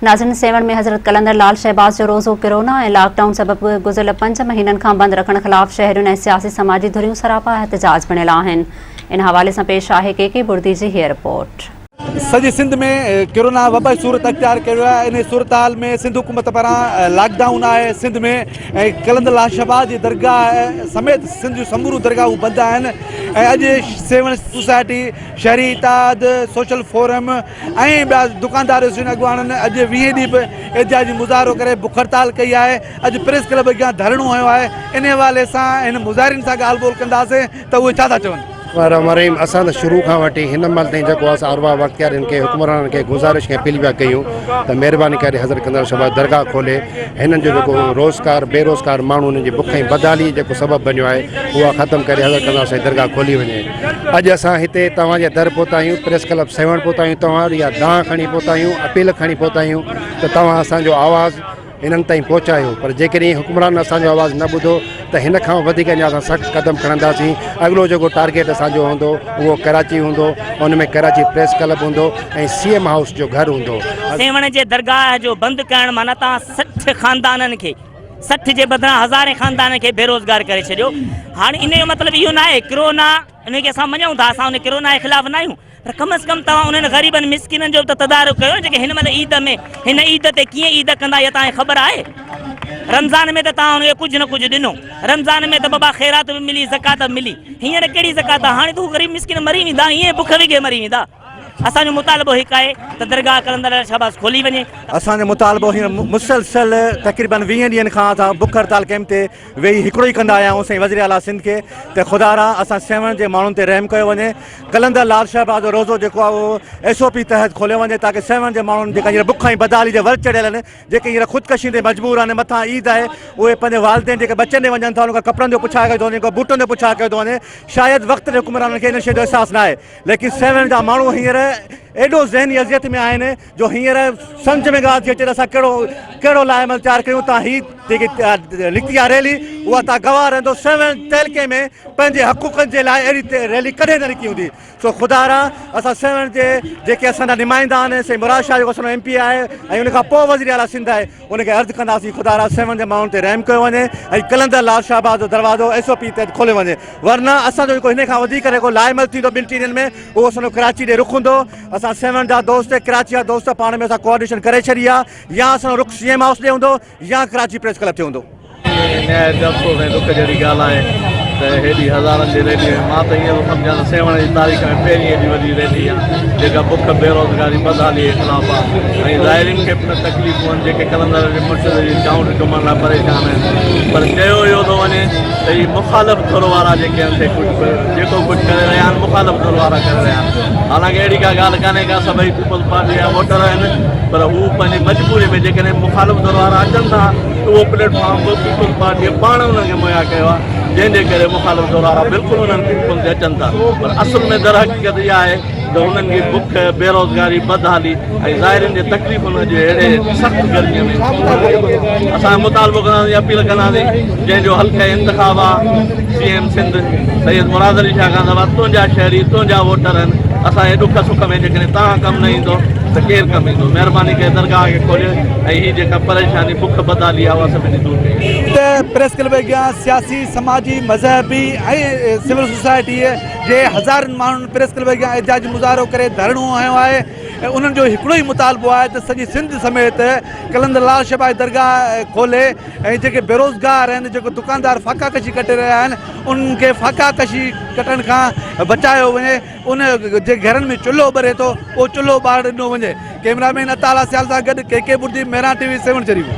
ناظرين سيوهڻ ۾ حضرت قلندر لال شهباز جو روزو ڪرونا ۽ لاڪ ڊائون سبب گذريل پنج مهينن کان بند رکڻ خلاف شهرين ۽ سياسي سماجي ڌريون سراپا احتجاج بڻيل آهن ان حوالي سان پيش آهي ڪي ڪي بڙدي جي هيء رپورٽ. سڄي سنڌ ۾ ڪرونا وبائي صورت اختيار ڪيو آهي انهي صورتحال ۾ سنڌ حڪومت پاران لاڪ ڊائون آهي سنڌ ۾ ۽ قلندر لال شهباز جي درگاهه سميت سنڌ جون سموريون درگاهون بند آهن ۽ اڄ سيوهڻ سوسائٽي شهري اتحاد سوشل فورم ۽ ٻيا دڪاندار ايسوسيئيشن اڳواڻن اڄ ويهين ڏينهن به احتجاجي مظاهرو ڪري بک هڙتال ڪئي آهي اڄ پريس ڪلب اڳيان ڌرڻو هنيو آهي انهي حوالي سان هن مظاهرين سان ڳالهه ٻولهه ڪنداسين ته اهي ڇا ٿا چون. الرحمٰن الرحيم اسان ته شروع کان وٺي هن مهل تائين جيڪو آهي ارباب اختيارين کي حڪمرانن کي گذارش ۽ اپيل پيا ڪيون ته مهرباني ڪري حضرت قندر شهباز درگاهه کولي هنن جو جيڪو روزگار بي روزگار ماڻهو هنن جي بک ۽ بدحالي جيڪو سبب بنيو آهي اها ختم ڪري حضرت قندر سائين درگاهه کولي وڃي اڄ اسان هتي توهان جي در پهتا آهيون، پريس ڪلب سيوهڻ پهتا آهيون، توهان وٽ اها دانهن کڻي پهتا آهيون، اپيل کڻي پهتا آهيون ته توهان اسان جو آواز هنن تائين پهچايو پر جيڪڏهن حڪمرانن اسان جو آواز نه ٻڌو ته هن کان وڌيڪ اڃا اسان سخت قدم کڻنداسين، اڳلو جيڪو ٽارگيٽ اسان جو هوندو اهو ڪراچي هوندو، ان ۾ ڪراچي پريس ڪلب هوندو ۽ سي ايم هائوس جو گهر هوندو. سيوهڻ جي درگاهه جو بند ڪرڻ معنيٰ توهان 60 خاندانن کي 60 جي بدران هزارين خاندانن کي بيروزگار ڪري ڇڏيو. هاڻي ان جو مطلب اهو ناهي ڪرونا ان کي اسان مڃون ٿا اسان ان ڪرونا جي خلاف ناهيون پر ڪم از ڪم توهان انهن غريبن مسڪينن جو به ته تدارڪ ڪيو نه جيڪي هن مهل عيد ۾ هن عيد تي ڪيئن عيد ڪندا اها توهان کي خبر آهي؟ رمضان ۾ ته توهان انهن کي ڪجهه نه ڪجهه ڏنو رمضان ۾ ته بابا خيرات به ملي زڪوات به ملي هينئر ڪهڙي زڪوات آهي هاڻي ته هو غريب مسڪين مري ويندا ائين ئي بک وگهي مري ويندا. اسان جو مطالبو هڪ آهي ته درگاهه قلندر علي شهباز کولي وڃي. اسان جو مطالبو هينئر مسلسل تقريبن ويهن ڏينهن کان اسان بک هڙتال ڪئمپ تي ويهي هڪڙو ئي ڪندا آيا آهيون سائين وزير اعليٰ سنڌ کي ته خدا را اسان سيوهڻ جي ماڻهن تي رحم ڪيو وڃي قلندر لال شهباز جو روزو جيڪو آهي اهو ايس او پي تحت کوليو وڃي تاڪه سيوهڻ جي ماڻهن جيڪا هينئر بک ۽ بدحالي جي ور چڙهيل آهن جيڪي هينئر خودڪشين تي مجبور آهن مٿان عيد آهي اهي پنهنجي والدين جيڪي ٻچن ڏي وڃن ٿا انهن کان ڪپڙن جو پڇا ڪيو ٿو وڃي بوٽن جو پڇا ڪيو ٿو وڃي شايد وقت جي حڪمرانن کي ان شيء جو احساس ناهي ليڪن سيوهڻ جا ماڻهو هينئر ايڏو ذهني اذيت ۾ آهن جو هينئر سمجهه ۾ ڳالهه ٿي اچي ته اسان ڪهڙو ڪهڙو لاء عمل تيار ڪيون تان هي جيڪي نڪتي آهي ريلي اها تان گواهه رهندو سيوهڻ تعلقي ۾ پنهنجي حقوقن جي لاء اهڙي ريلي ڪڏهن نه نڪتي هوندي سو خدا را اسان سيوهڻ جي جيڪي اسان جا نمائندا آهن سائين مراد شاهه جيڪو اسان جو ايم پي آهي ۽ ان کان پوء وزير اعليٰ سنڌ آهي ان کي عرض ڪنداسين خدا را سيوهڻ جي ماڻهن تي رحم ڪيو وڃي ۽ قلندر لال شهباز جو دروازو ايس او پي تحت کوليو وڃي ورنه اسان جو جيڪو هن کان وڌيڪ جيڪو لاعمل ٿيندو ٻن ٽن ڏينهن ۾ اهو اسان جو ڪراچي ڏي رخ هوندو اسان سيوهڻ جا دوست ڪراچي جا دوست پاڻ ۾ اسان ڪوآرڊينيشن ڪري ڇڏي آهي يا اسان جو رخ سي ايم هائوس ڏي هوندو يا ڪراچي پريس ڪلب تي هوندو. نهايت افسوس ۽ ڏک جهڙي ڳالهه آهي ته هيڏي هزارن جي ريلي ۾ مان ته ائين ٿو سمجهان ته سيوهڻ جي تاريخ ۾ پهرين ايڏي وڏي ريلي آهي جيڪا بک، بيروزگاري، بدحالي جي خلاف آهي ۽ زائرين کي پڻ تڪليفون آهن جيڪي قلندر جي مرشد جي چانئٺ چمڻ لاء پريشان آهن پر چيو اهو ٿو وڃي ته هي مخالف ڌر وارا جيڪي آهن سي ڪجهه جيڪو ڪجهه ڪري رهيا آهن مخالف ڌر وارا ڪري رهيا آهن حالانڪه اهڙي ڪا ڳالهه ڪانهي ڪا سڀئي پيپلز پارٽي جا ووٽر آهن پر هو پنهنجي مجبوري ۾ جيڪڏهن مخالف ڌر وارا اچن ٿا ته اهو پليٽ فارم به پيپلز پارٽيء پاڻ انهن کي مهيا ڪيو آهي جنهن جي ڪري مخالف ڌر وارا بلڪل انهن پليٽ فارم تي اچن ٿا پر اصل ۾ درحقيقت اها آهي ته هنن کي بک، بيروزگاري، بدحالي ۽ زائرين جي تڪليفن اڄ اهڙي سخت گرمي ۾ اسان مطالبو ڪنداسين اپيل ڪنداسين جنهن جو حلقه انتخاب آ سي ايم سنڌ سيد مراد علي شاهه کان سواء تنهنجا شهري تنهنجا ووٽر آهن اسان جي ڏک سک ۾ جيڪڏهن توهان ڪم نه ايندو ته ڪير ڪم ايندو مهرباني ڪري درگاهه کي کوليو ۽ هي جيڪا پريشاني بک بدحالي آهي اها سڀني دور ڪئي وڃي. ته پريس ڪلب اڳيان سياسي، سماجي، مذهبي ۽ سول سوسائٽيء جي هزارن ماڻهن پريس ڪلب اڳيان احتجاجي مظاهرو ڪري ڌرڻو هنيو آهي ۽ انهن جو هڪڙو ئي مطالبو آهي ته سڄي سنڌ سميت قلندر لال شهباز درگاهه کولي ۽ جيڪي بيروزگار آهن جيڪو دڪاندار فاقا ڪشي ڪٽي رهيا آهن انهن کي فاقا ڪشي ڪٽڻ کان بچايو وڃي ان جي گهرن ۾ چلهو ٻري ٿو اهو چلهو ٻارڻ ڏنو وڃي ڪئميرا مين عطاء الله سيال سان گڏ K K Burdi Mehran T V Sehwan Sharif.